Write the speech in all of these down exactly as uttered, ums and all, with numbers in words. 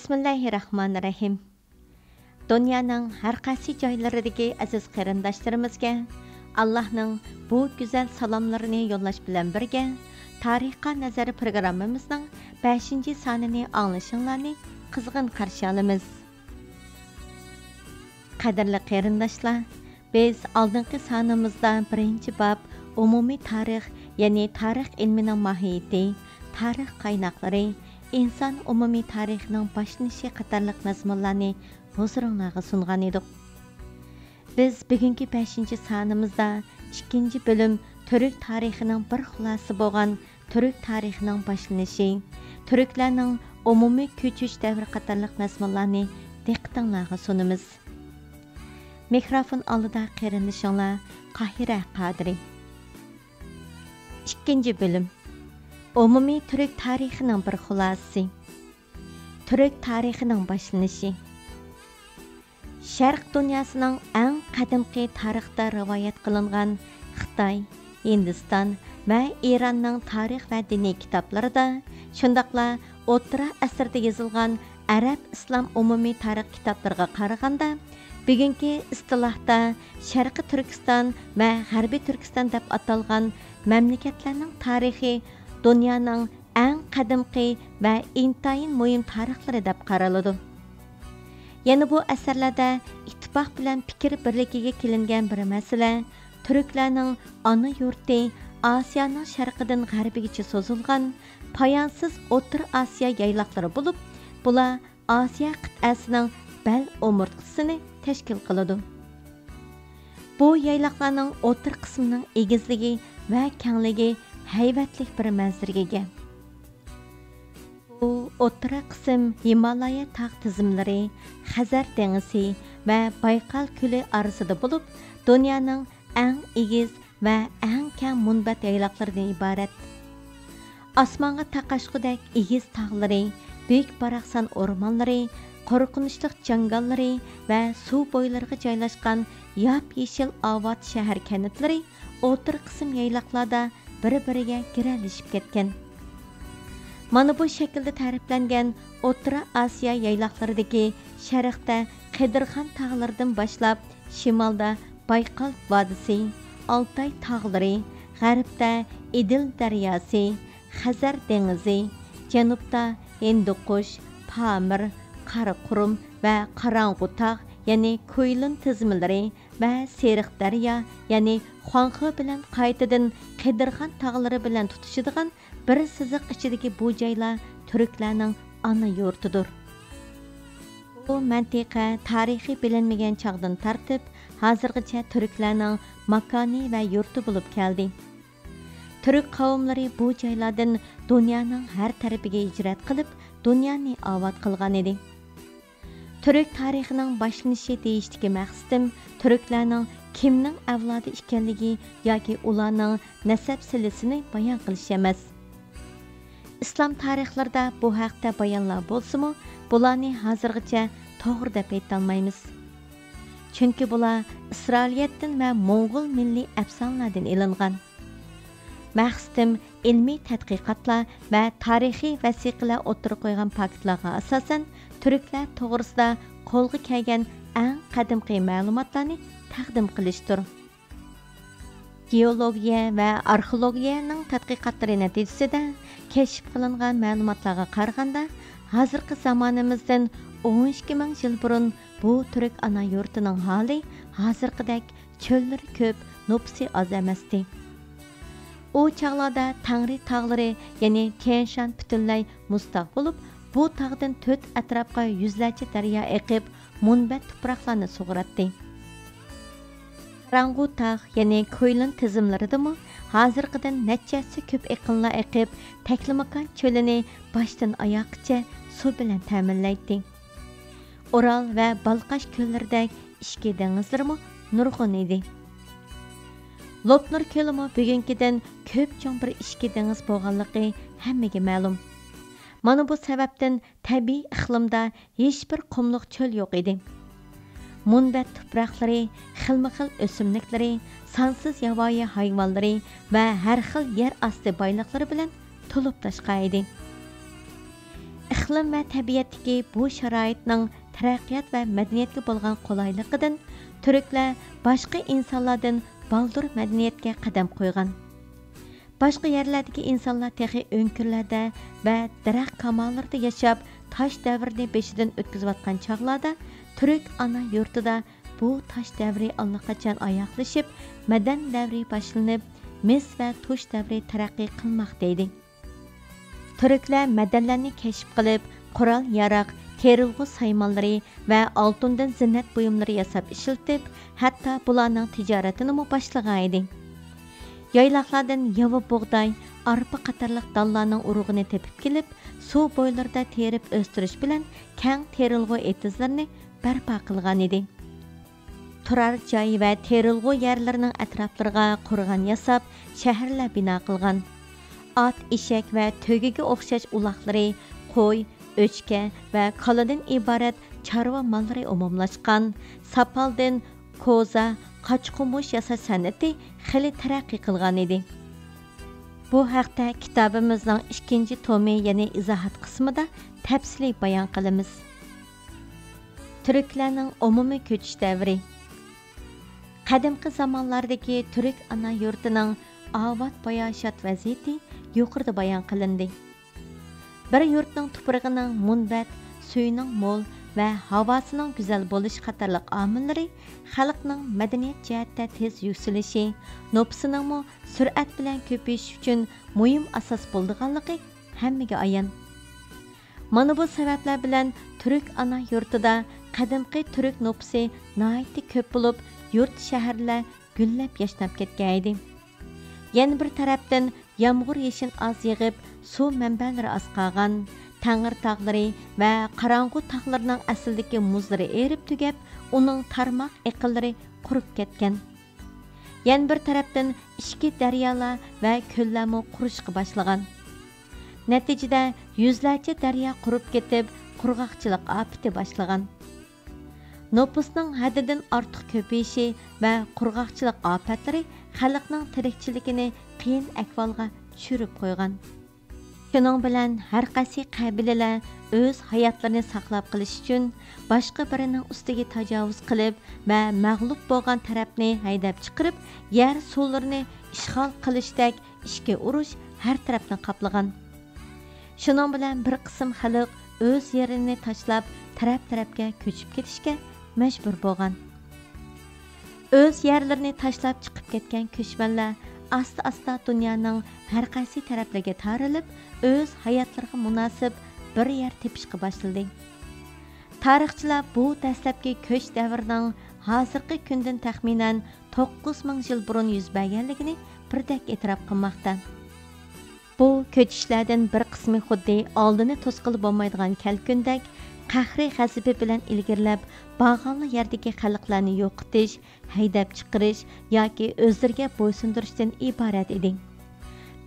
بىسمىللاھىررەھمانىررەھىم. دۇنيانىڭ ھەر قايسى جايلىرىدىكى ئەزىز قېرىنداشلىرىمىزگە ئاللاھنىڭ بۇ گۈزەل سالاملىرىنى يوللاش بىلەن بىرگە، تارىخقا نەزەر پروگراممىمىزنىڭ بەشىنچى سانىنى ئاڭلىشىڭلارنى قىزغىن قارشى ئالىمىز. قەدىرلىك قېرىنداشلار، بىز ئالدىنقى سانىمىزدا بىرىنچى باب ئومۇمىي تارىخ، يەنى تارىخ ئىلمىنىڭ ماھىيىتى، تارىخ قايناقلىرى، ئىنسان ئومۇمىي تارىخىنىڭ باشلىنىشى قاتارلىق مەزمۇنلارنى ھۇزۇرۇڭلارغا سۇنغان ئىدۇق. بىز بۈگۈنكى بەشىنچى سانىمىزدا ئىككىنچى بۆلۈم تۈرك تارىخىنىڭ بىر خۇلاسىسى بولغان تۈرك تارىخىنىڭ باشلىنىشى، تۈركلەرنىڭ ئومۇمىي كۆچۈش دەۋرى قاتارلىق مەزمۇنلارنى دىققىتىڭلارغا سۇنىمىز. مىكروفون ئالدىدا قېرىندىشىڭلار قاھىرە قادىرى. ئىككىنچى بۆلۈم. ئومۇمىي تۈرك تارىخىنىڭ بىر خۇلاسىسى. تۈرك تارىخىنىڭ باشلىنىشى. شەرق دۇنياسىنىڭ ئەڭ قەدىمكى تارىختا رىۋايەت قىلىنغان خىتاي، ھىندىستان ۋە ئىراننىڭ تارىخ ۋە دىنىي كىتابلىرىدا، شۇنداقلا ئوتتۇرا ئەسىردە يېزىلغان ئەرەب ئىسلام ئومۇمىي تارىخ كىتابلىرىغا قارىغاندا، بۈگۈنكى ئىستىلاھتا شەرقىي تۈركىستان ۋە غەربىي تۈركىستان دەپ ئاتالغان مەملىكەتلەرنىڭ تارىخى دۇنيانىڭ ئەڭ قەدىمكى ۋە ئىنتايىن مۇھىم تارىخلىرى دەپ قارىلىدۇ. يەنە بۇ ئەسەرلەردە ئىتتىپاق بىلەن پىكىر بىرلىكىگە كېلىنگەن بىر مەسىلە، تۈركلەرنىڭ ئانا يۇرتى ئاسىيانىڭ شەرقىدىن غەربىگىچە سوزۇلغان پايانسىز ئوتتۇرا ئاسىيا يايلاقلىرى بولۇپ، بۇلار ئاسىيا قىتئەسىنىڭ بەل ئومۇرتقىسىنى تەشكىل قىلىدۇ. بۇ يايلاقلارنىڭ ئوتتۇرا قىسمىنىڭ ئېگىزلىكى ۋە كەڭلىكى ھەيۋەتلىك بىر مەنزىرىگە ئىگە. بۇ ئوتتۇرا قىسىم ھىمالايا تاغ تىزمىلىرى، خەزەر دېڭىزى ۋە بايقال كۆلى ئارىسىدا بولۇپ، دۇنيانىڭ ئەڭ ئېگىز ۋە ئەڭ كەڭ مۇنبەت يايلاقلىرىدىن ئىبارەت. ئاسمانغا تاقاشقۇدەك ئېگىز تاغلىرى، بۈيۈك باراقسان ئورمانلىرى، قورقۇنچلۇق جاڭگاللىرى ۋە سۇ بويلىرىغا جايلاشقان ياپيېشىل ئاۋات شەھەر كەنتلىرى ئوتتۇرا قىسىم يايلاقلاردا بىر-بىرىگە گىرەلىشىپ كەتكەن. مانا بۇ شەكىلدە تەرىپلەنگەن ئوتتۇرا ئاسىيا يايلاقلىرىدىكى، شەرقتە قېدىرخان تاغلىرىدىن باشلاپ، شىمالدا بايقال ۋادىسى، ئالتاي تاغلىرى، غەربتە ئېدىل دەرياسى، خەزەر دېڭىزى، جەنۇبتا ھىندىقۇش، پامىر، قاراقۇرۇم ۋە قاراڭغۇ تاغ، يەنى كۇيلۇن تىزمىلىرى ۋە سېرىق دەريا، يەنى خۇاڭخې بىلەن قايتىدىن قېدىرخان تاغلىرى بىلەن تۇتىشىدىغان بىر سىزىق ئىچىدىكى بۇ جايلار تۈركلەرنىڭ ئانا يۇرتىدۇر. بۇ مەنتىقە تارىخى بىلىنمىگەن چاغدىن تارتىپ، ھازىرغىچە تۈركلەرنىڭ ماكانى ۋە يۇرتى بولۇپ كەلدى. تۈرك قەۋملىرى بۇ جايلاردىن دۇنيانىڭ ھەر تەرىپىگە ھىجرەت قىلىپ، دۇنيانى ئاۋات قىلغان ئىدى. تۈرك تارىخىنىڭ باشلىنىشى دېيىشتىكى مەقسىتىم تۈركلەرنىڭ كىمنىڭ ئەۋلادى ئىكەنلىكى ياكى ئۇلارنىڭ نەسەب سىلسىلىسىنى بايان قىلىش ئەمەس. ئىسلام تارىخلىرىدا بۇ ھەقتە بايانلار بولسىمۇ، بۇلارنى ھازىرغىچە توغرا دەپ ئېيتالمايمىز. چۈنكى بۇلار ئىسرائىلىيەتتىن ۋە موڭغۇل مىللىي ئەپسانىلەردىن ئېلىنغان. مەقسىتىم ئىلمىي تەتقىقاتلار ۋە تارىخىي ۋەسىقىلەر ئوتتۇرىغا قويغان پاكىتلارغا ئاساسەن، تۈركلەر توغرىسىدا قولغا كەلگەن ئەڭ قەدىمكى مەلۇماتلارنى تەقدىم قىلىشتۇر. گېئولوگىيە ۋە ئارخېئولوگىيەنىڭ تەتقىقاتلىرى نەتىجىسىدە كەشىپ قىلىنغان مەلۇماتلارغا قارىغاندا، ھازىرقى زامانىمىزدىن ئون ئىككى مىڭ يىل بۇرۇن بۇ تۈرك ئانا يۇرتىنىڭ ھالى ھازىرقىدەك چۆللىرى كۆپ، نوپۇسى ئاز ئەمەستى. ئۇ چاغلاردا تەڭرى تاغلىرى، يەنى تيەنشان پۈتۈنلەي مۇز تاغ بولۇپ، بۇ تاغدىن تۆت ئەتراپقا يۈزلەرچە دەريا ئېقىپ، مۇنبەت تۇپراقلارنى سۇغۇراتتى. قاراڭغۇ تاغ، يەنى كۇيلۇن تىزىملىرىدىمۇ ھازىرقىدىن نەچچە ھەسسە كۆپ ئېقىنلار ئېقىپ، تەكلىماكان چۆلىنى باشتىن ئاياغقىچە سۇ بىلەن تەمىنلەيتتى. ئورال ۋە بالقاش كۆللىرىدەك ئىچكى دېڭىزلىرىمۇ نۇرغۇن ئىدى. لوپنۇر كۆلىمۇ بۈگۈنكىدىن كۆپ چوڭ بىر ئىچكى دېڭىز بولغانلىقى ھەممىگە مەلۇم. مانا بۇ سەۋەبتىن تەبىئىي ئىقلىمدا ھېچبىر قۇملۇق چۆل يوق ئىدى. مۇنبەت تۇپراقلىرى، خىلمۇ خىل ئۆسۈملۈكلىرى، سانسىز ياۋايى ھايۋانلىرى ۋە ھەر خىل يەر ئاستى بايلىقلىرى بىلەن تولۇپ تاشقان ئىدى. ئىقلىم ۋە تەبىئەتتىكى بۇ شارائىتنىڭ تەرەققىيات ۋە مەدەنىيەتكە بولغان قولايلىقىدىن تۈركلەر باشقا ئىنسانلاردىن بالدۇر مەدەنىيەتكە قەدەم قويغان. باشقا يەرلەردىكى ئىنسانلار تېخى ئۆڭكۈرلەردە ۋە دەرەخ كامالىرىدا ياشاپ، تاش دەۋرىنى بېشىدىن ئۆتكۈزۈۋاتقان چاغلاردا، تۈرك ئانا يۇرتىدا بۇ تاش دەۋرى ئاللىقاچان ئاياغلىشىپ، مەدەن دەۋرى باشلىنىپ، مىس ۋە تۇش دەۋرى تەرەققىي قىلماقتا ئىدى. تۈركلەر مەدەنلەرنى كەشىپ قىلىپ، قورال-ياراغ، تېرىلغۇ سايمانلىرى ۋە ئالتۇندىن زىننەت بۇيۇملىرى ياساپ ئىشلىتىپ، ھەتتا بۇلارنىڭ تىجارىتىنىمۇ باشلىغان ئىدى. يايلاقلاردىن ياۋا بۇغداي، ئارپا قاتارلىق دانلارنىڭ ئۇرۇغىنى تېپىپ كېلىپ، سۇ بويلىرىدا تېرىپ ئۆستۈرۈش بىلەن كەڭ تېرىلغۇ ئېتىزلىرىنى بەرپا قىلغان ئىدى. تۇرار جاي ۋە تېرىلغۇ يەرلىرىنىڭ ئەتراپلىرىغا قورغان ياساپ، شەھەرلەر بىنا قىلغان. ئات، ئېشەك ۋە تۆگىگە ئوخشاش ئۇلاقلىرى، قوي، ئۆچكە ۋە كالىدىن ئىبارەت چارۋا ماللىرى ئومۇملاشقان. ساپالدىن كوزا، قاچا-قومۇچ ياساش سەنئىتى خېلى تەرەققىي قىلغان ئىدى. بۇ ھەقتە كىتابىمىزنىڭ ئىككىنچى تومى، يەنى ئىزاھات قىسمىدا تەپسىلىي بايان قىلىمىز. تۈركلەرنىڭ ئومۇمىي كۆچۈش دەۋرى. قەدىمكى زامانلاردىكى تۈرك ئانا يۇرتىنىڭ ئاۋات باياشات ۋەزىيىتى يۇقىرىدا بايان قىلىندى. بىر يۇرتنىڭ تۇپرىقىنىڭ مۇنبەت، سۈيىنىڭ مول ۋە ھاۋاسىنىڭ گۈزەل بولۇشى قاتارلىق ئامىللىرى خەلقنىڭ مەدەنىيەت جەھەتتە تېز يۈكسىلىشى، نوپۇسىنىڭمۇ سۈرئەت بىلەن كۆپىيىشى ئۈچۈن مۇھىم ئاساس بولىدىغانلىقى ھەممىگە ئايان. مانا بۇ سەۋەبلەر بىلەن تۈرك ئانا يۇرتىدا قەدىمكى تۈرك نوپۇسى ناھايىتى كۆپ بولۇپ، يۇرت، شەھەرلەر گۈللەپ ياشناپ كەتكەن ئىدى. يەنە بىر تەرەپتىن، يامغۇر يېشىن ئاز يېغىپ، سۇ مەنبەلىرى ئاز قالغان، تەڭرى تاغلىرى ۋە قاراڭغۇ تاغلىرىنىڭ ئەسلىدىكى مۇزلىرى ئېرىپ تۈگەپ، ئۇنىڭ تارماق ئېقىنلىرى قۇرۇپ كەتكەن. يەنە بىر تەرەپتىن، ئىچكى دەريالار ۋە كۆللەرمۇ قۇرۇشقا باشلىغان. نەتىجىدە، يۈزلەرچە دەريا قۇرۇپ كېتىپ، قۇرغاقچىلىق ئاپىتى باشلىغان. نوپۇسنىڭ ھەددىدىن ئارتۇق كۆپىيىشى ۋە قۇرغاقچىلىق ئاپەتلىرى خەلقنىڭ تىرىكچىلىكىنى قىيىن ئەھۋالغا چۈشۈرۈپ قويغان. شۇنىڭ بىلەن ھەر قايسى قەبىلىلەر ئۆز ھاياتلىرىنى ساقلاپ قېلىش ئۈچۈن باشقا بىرىنىڭ ئۈستىگە تاجاۋۇز قىلىپ ۋە مەغلۇپ بولغان تەرەپنى ھەيدەپ چىقىرىپ، يەر سۇلىرىنى ئىشغال قىلىشتەك ئىچكى ئۇرۇش ھەر تەرەپنى قاپلىغان. شۇنىڭ بىلەن بىر قىسىم خەلق ئۆز يېرىنى تاشلاپ، تەرەپ-تەرەپكە كۆچۈپ كېتىشكە مەجبۇر بولغان. ئۆز يەرلىرىنى تاشلاپ چىقىپ كەتكەن كۆچمەنلەر ئاستا-ئاستا دۇنيانىڭ ھەر قايسى تەرەپلىرىگە تارىلىپ، ئۆز ھاياتلىرىغا مۇناسىپ بىر يەر تېپىشقا باشلىدى. تارىخچىلار بۇ دەسلەپكى كۆچ دەۋرىنىڭ ھازىرقى كۈندىن تەخمىنەن توققۇز مىڭ يىل بۇرۇن يۈز بەرگەنلىكىنى بىردەك ئېتىراپ قىلماقتا. بۇ كۆچۈشلەردىن بىر قىسمى خۇددى ئالدىنى توسقىلى بولمايدىغان كەلكۈندەك، قەھرى-غەزىپى بىلەن ئىلگىرىلەپ، بارغانلا يەردىكى خەلقلەرنى يوقىتىش، ھەيدەپ چىقىرىش ياكى ئۆزلىرىگە بويسۇندۇرۇشتىن ئىبارەت ئىدى.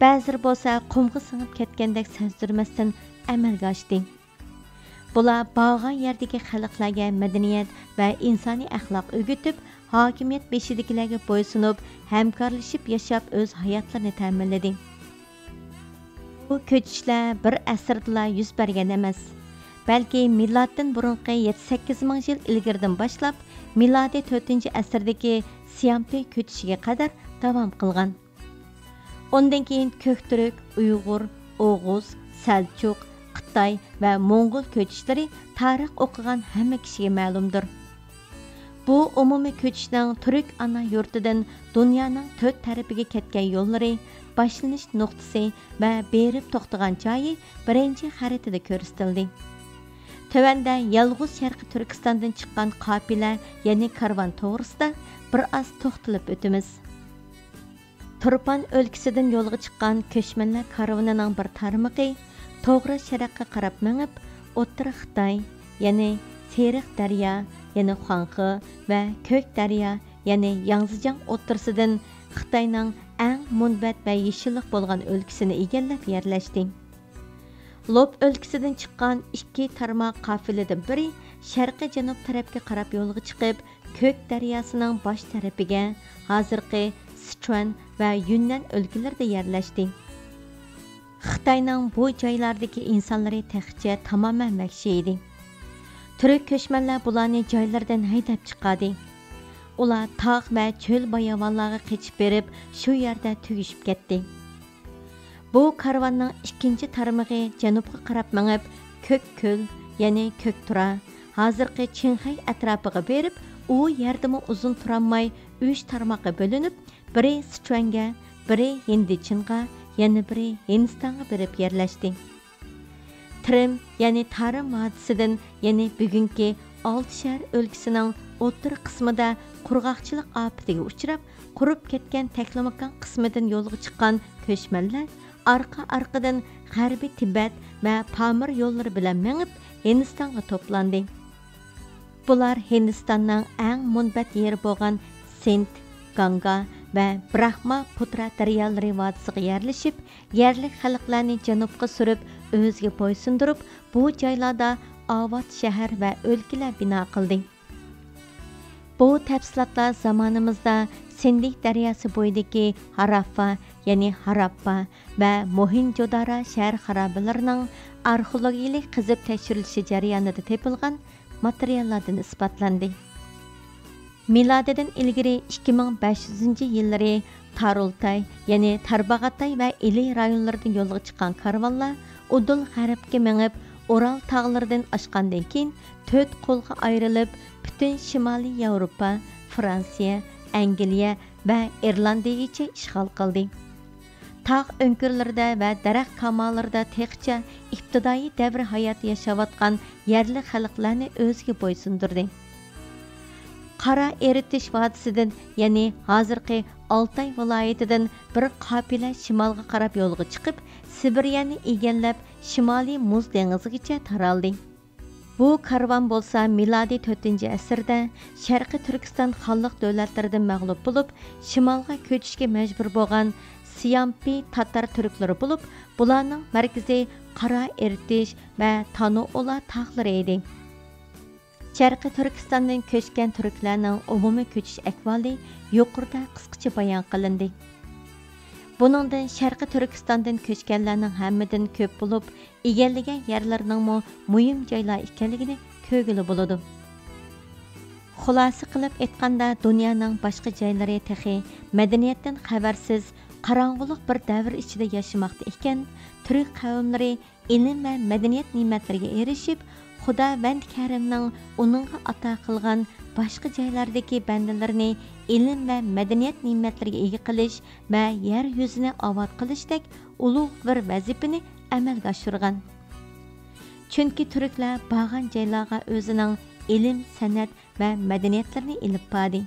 بەزىلىرى بولسا قۇمغا سىڭىپ كەتكەندەك سەزدۈرمەستىن ئەمەلگە ئاشتى. بۇلار بارغان يەردىكى خەلقلەرگە مەدەنىيەت ۋە ئىنسانىي ئەخلاق ئۆگىتىپ، ھاكىمىيەت بېشىدىكىلەرگە بويسۇنۇپ، ھەمكارلىشىپ ياشاپ، ئۆز ھاياتلىرىنى تەمىنلىدى. بۇ كۆچۈشلەر بىر ئەسىردىلا يۈز بەرگەن ئەمەس، بەلكى مىلادتىن بۇرۇنقى يەتتە-سەككىز مىڭ يىل ئىلگىرىدىن باشلاپ، مىلادىي تۆتىنچى ئەسىردىكى سيامپى كۆچۈشىگە قەدەر داۋام قىلغان. ئۇندىن كېيىن كۆكتۈرك، ئۇيغۇر، ئوغۇز، سەلچۇق، خىتاي ۋە موڭغۇل كۆچۈشلىرى تارىخ ئوقۇغان ھەممە كىشىگە مەلۇمدۇر. بۇ ئومۇمىي كۆچۈشنىڭ تۈرك ئانا يۇرتىدىن دۇنيانىڭ تۆت تەرىپىگە كەتكەن يوللىرى، باشلىنىش نۇقتىسى ۋە بېرىپ توختىغان جايى بىرىنچى خەرىتىدە كۆرسىتىلدى. تۆۋەندە يالغۇز شەرقىي تۈركىستاندىن چىققان قاپىلە، يەنى كارۋان توغرىسىدا بىر ئاز توختىلىپ ئۆتىمىز. تۇرپان ئۆلكىسىدىن يولغا چىققان كۆچمەنلەر كارۋىنىنىڭ بىر تارمىقى توغرا شەرققە قاراپ مېڭىپ، ئوتتۇرا خىتاي، يەنى سېرىق دەريا، يەنى خۇاڭخې ۋە كۆك دەريا، يەنى ياڭزىجياڭ ئوتتۇرىسىدىن خىتاينىڭ ئەڭ مۇنبەت ۋە يېشىللىق بولغان ئۆلكىسىنى ئىگىلەپ يەرلەشتى. لوپ ئۆلكىسىدىن چىققان ئىككى تارماق قافىلىدىن بىرى شەرقىي جەنۇب تەرەپكە قاراپ يولغا چىقىپ، كۆك دەرياسىنىڭ باش تەرىپىگە، ھازىرقى سىچۈەن ۋە يۈننەن ئۆلكىلىرىدە يەرلەشتى. خىتاينىڭ بۇ جايلاردىكى ئىنسانلىرى تېخىچە تامامەن ۋەھشىي ئىدى. تۈرك كۆچمەنلەر بۇلارنى جايلىرىدىن ھەيدەپ چىقاردى. ئۇلار تاغ ۋە چۆل باياۋانلارغا قېچىپ بېرىپ، شۇ يەردە تۈگىشىپ كەتتى. بۇ كارۋاننىڭ ئىككىنچى تارمىقى جەنۇبقا قاراپ مېڭىپ، كۆك كۆل، يەنى كۆكتۇرا، ھازىرقى چىڭخەي ئەتراپىغا بېرىپ، ئۇ يەردىمۇ ئۇزۇن تۇرالماي، ئۈچ تارماققا بۆلۈنۈپ، بىرى سىچۈەنگە، بىرى ھىندىچىنغا، يەنە بىرى ھىندىستانغا بېرىپ يەرلەشتى. تىرىم، يەنى تارىم ۋادىسىدىن، يەنى بۈگۈنكى ئالتە شەھەر ئۆلكىسىنىڭ ئوتتۇرا قىسمىدا قۇرغاقچىلىق ئاپىتىگە ئۇچراپ، قۇرۇپ كەتكەن تەكلىماكان قىسمىدىن يولغا چىققان كۆچمەنلەر ئارقا-ئارقىدىن غەربىي تىبەت ۋە پامىر يوللىرى بىلەن مېڭىپ، ھىندىستانغا توپلاندى. بۇلار ھىندىستاننىڭ ئەڭ مۇنبەت يېرى بولغان سىند، گاڭگا ۋە براھما پۇترا دەريالىرى ۋادىسىغا يەرلىشىپ، يەرلىك خەلقلەرنى جەنۇبقا سۈرۈپ، ئۆزىگە بويسۇندۇرۇپ، بۇ جايلاردا ئاۋات شەھەر ۋە ئۆلكىلەر بىنا قىلدى. بۇ تەپسىلاتلار زامانىمىزدا سىندھ دەرياسى بويىدىكى ھارافا، يەنى ھاراپپا ۋە موھېنجودارا شەھەر خارابىلىرىنىڭ ئارخېئولوگىيەلىك قېزىپ تەكشۈرۈلۈشى جەريانىدا تېپىلغان ماتېرىياللاردىن ئىسپاتلاندى. مىلادىدىن ئىلگىرى ئىككى مىڭ بەش يۈزىنچى يىللىرى تارۇلتاي، يەنى تارباغاتاي ۋە ئىلى رايونلىرىدىن يولغا چىققان كارۋانلار ئۇدۇل غەربكە مېڭىپ، ئۇرال تاغلىرىدىن ئاشقاندىن كېيىن، تۆت قولغا ئايرىلىپ، پۈتۈن شىمالىي ياۋروپا، فرانسىيە، ئەنگلىيە ۋە ئىرلاندىيىگىچە ئىشغال قىلدى. تاغ ئۆڭكۈرلىرىدە ۋە دەرەخ كامالىرىدا تېخىچە ئىپتىدائىي دەۋر ھاياتى ياشاۋاتقان يەرلىك خەلقلەرنى ئۆزىگە بويسۇندۇردى. قارا ئېرىتىش ۋادىسىدىن، يەنى ھازىرقى ئالتاي ۋىلايىتىدىن بىر قاپىلە شىمالغا قاراپ يولغا چىقىپ، سىبىرىيەنى ئىگىلەپ، شىمالىي مۇز دېڭىزىغىچە تارالدى. بۇ كارۋان بولسا مىلادىي تۆتىنچى ئەسىردە شەرقىي تۈركىستان خانلىق دۆلەتلىرىدىن مەغلۇپ بولۇپ، شىمالغا كۆچۈشكە مەجبۇر بولغان سيامپى تاتار تۈركلىرى بولۇپ، بۇلارنىڭ مەركىزى قارا ئېرتىش ۋە تانوئولا تاغلىرى ئىدى. شەرقىي تۈركىستاندىن كۆچكەن تۈركلەرنىڭ ئومۇمىي كۆچۈش ئەھۋالى يۇقىرىدا قىسقىچە بايان قىلىندى. بۇنىڭدىن شەرقىي تۈركىستاندىن كۆچكەنلەرنىڭ ھەممىدىن كۆپ بولۇپ، ئىگىلىگەن يەرلىرىنىڭمۇ مۇھىم جايلار ئىكەنلىكىنى كۆرگىلى بولىدۇ. خۇلاسە قىلىپ ئېيتقاندا، دۇنيانىڭ باشقا جايلىرى تېخى مەدەنىيەتتىن خەۋەرسىز، قاراڭغۇلۇق بىر دەۋر ئىچىدە ياشىماقتا ئىكەن، تۈرك قەۋملىرى ئىلىم ۋە مەدەنىيەت نېمەتلىرىگە ئېرىشىپ، خۇداۋەند كەرىمنىڭ ئۇنىڭغا ئاتا قىلغان باشقا جايلاردىكى بەندىلىرىنى ئىلىم ۋە مەدەنىيەت نېمەتلىرىگە ئىگە قىلىش ۋە يەر يۈزىنى ئاۋات قىلىشتەك ئۇلۇغ بىر ۋەزىپىنى ئەمەلگە ئاشۇرغان. چۈنكى تۈركلەر بارغان جايلارغا ئۆزىنىڭ ئىلىم، سەنئەت ۋە مەدەنىيەتلىرىنى ئېلىپ باردى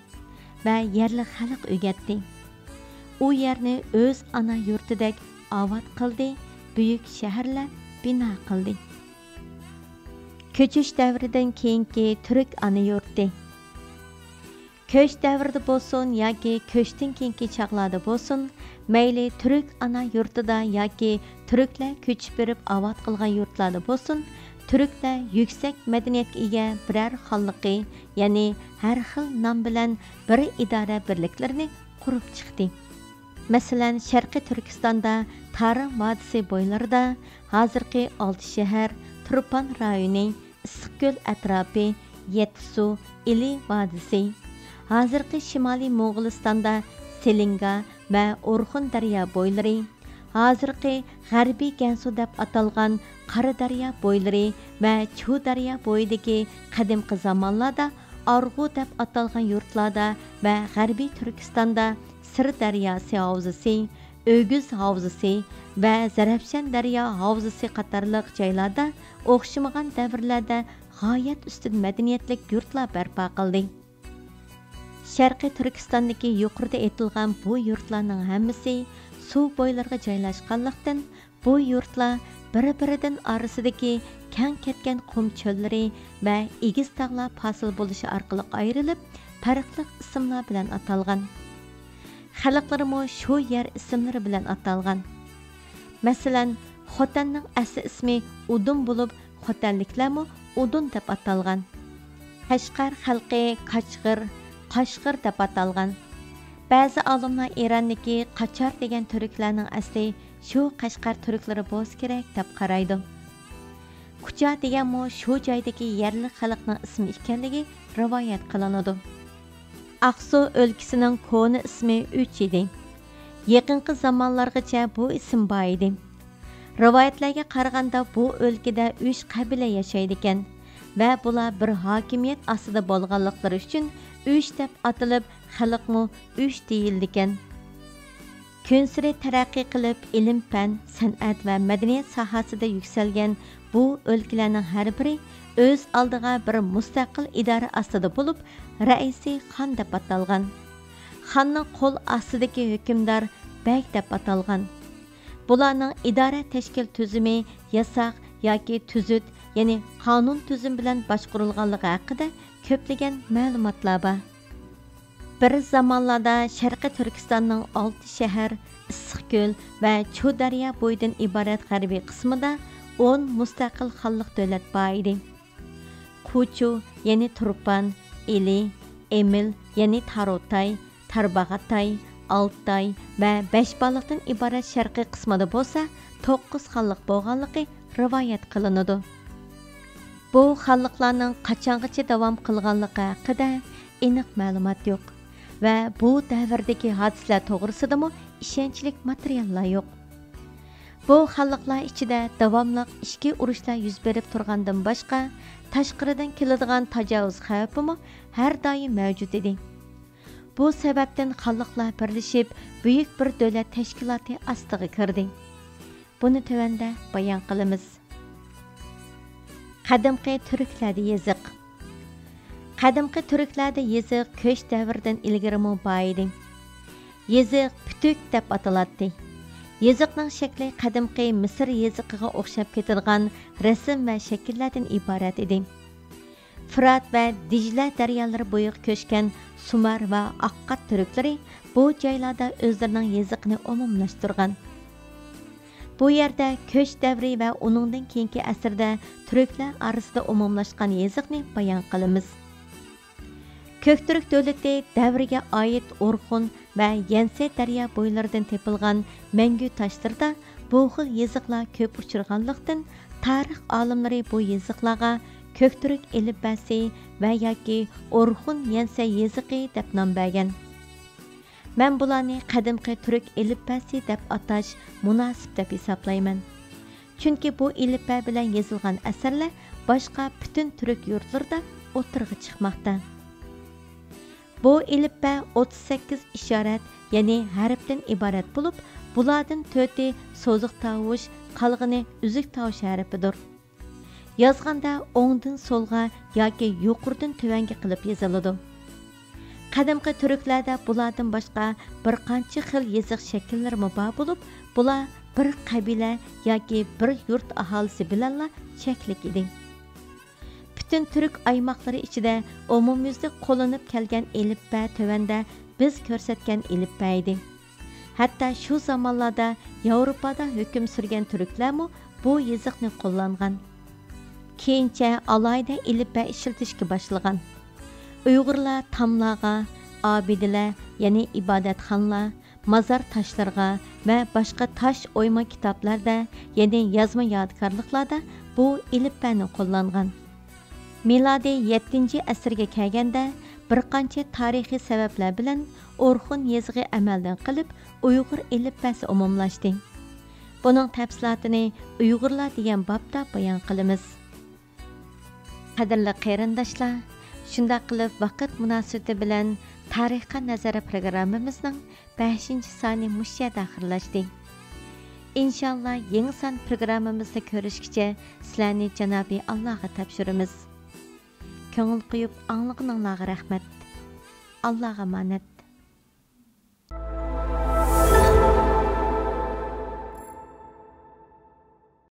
ۋە يەرلىك خەلق ئۆگەتتى. ئۇ يەرنى ئۆز ئانا يۇرتىدەك ئاۋات قىلدى، بۈيۈك شەھەرلەر بىنا قىلدى. كۆچۈش دەۋرىدىن كېيىنكى تۈرك ئانا يۇرتى. كۆچ دەۋرىدە بولسۇن ياكى كۆچتىن كېيىنكى چاغلاردا بولسۇن، مەيلى تۈرك ئانا يۇرتىدا ياكى تۈركلەر كۆچۈپ بېرىپ ئاۋات قىلغان يۇرتلاردا بولسۇن، تۈركلەر يۈكسەك مەدەنىيەتكە ئىگە بىرەر خانلىقى، يەنى ھەر خىل نام بىلەن بىر ئىدارە بىرلىكلىرىنى قۇرۇپ چىقتى. مەسىلەن، شەرقىي تۈركىستاندا تارىم ۋادىسى بويلىرىدا ھازىرقى ئالتە شەھەر، تۇرپان رايونى، ئىسسىقكۆل ئەتراپى، يەتتىسۇ، ئىلى ۋادىسى، ھازىرقى شىمالىي موغۇلىستاندا سېلىنگا ۋە ئورخۇن دەريا بويلىرى، ھازىرقى غەربىي گەنسۇ دەپ ئاتالغان قارا دەريا بويلىرى ۋە چۇ دەريا بويىدىكى قەدىمكى زامانلاردا ئارغۇ دەپ ئاتالغان يۇرتلاردا ۋە غەربىي تۈركىستاندا سىر دەرياسى ھاۋزىسى، ئۆگۈز ھاۋزىسى ۋە زەرەپشان دەريا ھاۋزىسى قاتارلىق جايلاردا ئوخشىمىغان دەۋرلەردە غايەت ئۈستۈن مەدەنىيەتلىك يۇرتلار بەرپا قىلدى. شەرقىي تۈركىستاندىكى يۇقىرىدا ئېيتىلغان بۇ يۇرتلارنىڭ ھەممىسى سۇ بويلىرىغا جايلاشقانلىقتىن، بۇ يۇرتلار بىر-بىرىدىن ئارىسىدىكى كەڭ كەتكەن قۇم چۆللىرى ۋە ئېگىز تاغلار پاسىل بولۇشى ئارقىلىق ئايرىلىپ، پەرقلىق ئىسىملار بىلەن ئاتالغان. خەلقلىرىمۇ شۇ يەر ئىسىملىرى بىلەن ئاتالغان. مەسىلەن، خوتەننىڭ ئەسلى ئىسمى ئۇدۇم بولۇپ، خوتەنلىكلەرمۇ ئۇدۇن دەپ ئاتالغان. قەشقەر خەلقى كاچغىر، قاشغىر دەپ ئاتالغان. بەزى ئالىملار ئىراندىكى قاچار دېگەن تۈركلەرنىڭ ئەسلى شۇ قەشقەر تۈركلىرى بولسا كېرەك دەپ قارايدۇ. كۇچا دېگەنمۇ شۇ جايدىكى يەرلىك خەلقنىڭ ئىسمى ئىكەنلىكى رىۋايەت قىلىنىدۇ. ئاقسۇ ئۆلكىسىنىڭ كونا ئىسمى ئۈچ ئىدى. يېقىنقى زامانلارغىچە بۇ ئىسىم بار ئىدى. رىۋايەتلەرگە قارىغاندا، بۇ ئۆلكىدە ئۈچ قەبىلە ياشايدىكەن ۋە بۇلار بىر ھاكىمىيەت ئاستىدا بولغانلىقلىرى ئۈچۈن ئۈچ دەپ ئاتىلىپ، خەلقمۇ ئۈچ دېيىلىدىكەن. كۈنسېرى تەرەققىي قىلىپ، ئىلىم-پەن، سەنئەت ۋە مەدەنىيەت ساھەسىدە يۈكسەلگەن بۇ ئۆلكىلەرنىڭ ھەر بىرى ئۆز ئالدىغا بىر مۇستەقىل ئىدارە ئاستىدا بولۇپ، رەئىسى خان دەپ ئاتالغان. خاننىڭ قول ئاستىدىكى ھۆكۈمدار بەگ دەپ ئاتالغان. بۇلارنىڭ ئىدارە تەشكىل تۈزۈمى ياساق ياكى تۈزۈت، يەنى قانۇن تۈزۈم بىلەن باشقۇرۇلغانلىقى ھەققىدە كۆپلىگەن مەلۇماتلار بار. بىر زامانلاردا شەرقىي تۈركىستاننىڭ ئالتە شەھەر، ئىسسىقكۆل ۋە چۇ دەريا بويىدىن ئىبارەت غەربىي قىسمىدا ئون مۇستەقىل خانلىق دۆلەت بار ئىدى. كۇچۇ، يەنى تۇرپان، ئىلى، ئېمىل، يەنى تاروتاي، تارباغاتاي، ئالتاي ۋە بەشبالىقتىن ئىبارەت شەرقىي قىسمىدا بولسا توققۇز خانلىق بولغانلىقى رىۋايەت قىلىنىدۇ. بۇ خانلىقلارنىڭ قاچانغىچە داۋام قىلغانلىقى ھەققىدە ئېنىق مەلۇمات يوق ۋە بۇ دەۋردىكى ھادىسىلەر توغرىسىدىمۇ ئىشەنچلىك ماتېرىياللار يوق. بۇ خانلىقلار ئىچىدە داۋاملىق ئىچكى ئۇرۇشلار يۈز بېرىپ تۇرغاندىن باشقا، تاشقىرىدىن كېلىدىغان تاجاۋۇز خەۋپىمۇ ھەر دائىم مەۋجۇت ئىدى. بۇ سەۋەبتىن خانلىقلار بىرلىشىپ، بۈيۈك بىر دۆلەت تەشكىلاتى ئاستىغا كىردى. بۇنى تۆۋەندە بايان قىلىمىز. قەدىمكى تۈركلەردە يېزىق. قەدىمكى تۈركلەردە يېزىق كۆچ دەۋرىدىن ئىلگىرىمۇ بار ئىدى. يېزىق پۈتۈك دەپ ئاتىلاتتى. يېزىقنىڭ شەكلى قەدىمكى مىسىر يېزىقىغا ئوخشاپ كېتىدىغان رەسىم ۋە شەكىللەردىن ئىبارەت ئىدى. فۇرات ۋە دىجلە دەريالىرى بويىغا كۆچكەن سۇمەر ۋە ئاققاد تۈركلىرى بۇ جايلاردا ئۆزلىرىنىڭ يېزىقىنى ئومۇملاشتۇرغان. بۇ يەردە كۆچ دەۋرى ۋە ئۇنىڭدىن كېيىنكى ئەسىردە تۈركلەر ئارىسىدا ئومۇملاشقان يېزىقنى بايان قىلىمىز. كۆكتۈرك دۆلىتى دەۋرىگە ئائىت ئورخۇن ۋە يەنسەي دەريا بويلىرىدىن تېپىلغان مەڭگۈ تاشلىرىدا بۇ خىل يېزىقلار كۆپ ئۇچرىغانلىقتىن، تارىخ ئالىملىرى بۇ يېزىقلارغا كۆكتۈرك ئېلىپبەسى ۋە ياكى ئورخۇن يەنسەي يېزىقى دەپ نام بەرگەن. مەن بۇلارنى قەدىمكى تۈرك ئېلىپبەسى دەپ ئاتاش مۇناسىپ دەپ ھېسابلايمەن. چۈنكى بۇ ئېلىپبە بىلەن يېزىلغان ئەسەرلەر باشقا پۈتۈن تۈرك يۇرتلىرىدا ئوتتۇرىغا چىقماقتا. بۇ ئېلىپبە ئوتتۇز سەككىز ئىشارەت، يەنى ھەرپتىن ئىبارەت بولۇپ، بۇلاردىن تۆتى سوزۇق تاۋۇش، قالغىنى ئۈزۈك تاۋۇش ھەرپىدۇر. يازغاندا ئوڭدىن سولغا ياكى يۇقىرىدىن تۆۋەنگە قىلىپ يېزىلىدۇ. قەدىمكى تۈركلەردە بۇلاردىن باشقا بىر قانچە خىل يېزىق شەكىللىرىمۇ بار بولۇپ، بۇلار بىر قەبىلە ياكى بىر يۇرت ئاھالىسى بىلەنلا چەكلىك ئىدى. پۈتۈن تۈرك ئايماقلىرى ئىچىدە ئومۇميۈزلۈك قوللىنىپ كەلگەن ئېلىپبە تۆۋەندە بىز كۆرسەتكەن ئېلىپبە ئىدى. ھەتتا شۇ زامانلاردا ياۋروپادا ھۆكۈم سۈرگەن تۈركلەرمۇ بۇ يېزىقنى قوللانغان. كېيىنچە ئالاھىدە ئېلىپبە ئىشلىتىشكە باشلىغان. ئۇيغۇرلار تاملارغا، ئابىدىلەر، يەنى ئىبادەتخانىلار، مازار تاشلىرىغا ۋە باشقا تاش ئويما كىتابلاردا، يەنى يازما يادىكارلىقلاردا بۇ ئېلىپبەنى قوللانغان. مىلادىي يەتتىنچى ئەسىرگە كەلگەندە، بىر قانچە تارىخىي سەۋەبلەر بىلەن ئورخۇن يېزىقى ئەمەلدىن قېلىپ، ئۇيغۇر ئېلىپبەسى ئومۇملاشتى. بۇنىڭ تەپسىلاتىنى ئۇيغۇرلار دېگەن بابتا بايان قىلىمىز. قەدىرلىك قېرىنداشلار، شۇنداق قىلىپ ۋاقىت مۇناسىۋىتى بىلەن تارىخقا نەزەر پروگراممىمىزنىڭ بەشىنچى سانى مۇشۇ يەردە ئاخىرلاشتى. ئىنشاللا يېڭى سان پروگراممىمىزدا كۆرۈشكىچە سىلەرنى جانابى ئاللاغا تاپشۇرىمىز. كۆڭۈل قويۇپ ئاڭلىغىنىڭلارغا رەھمەت. ئاللاغا ئامانەت.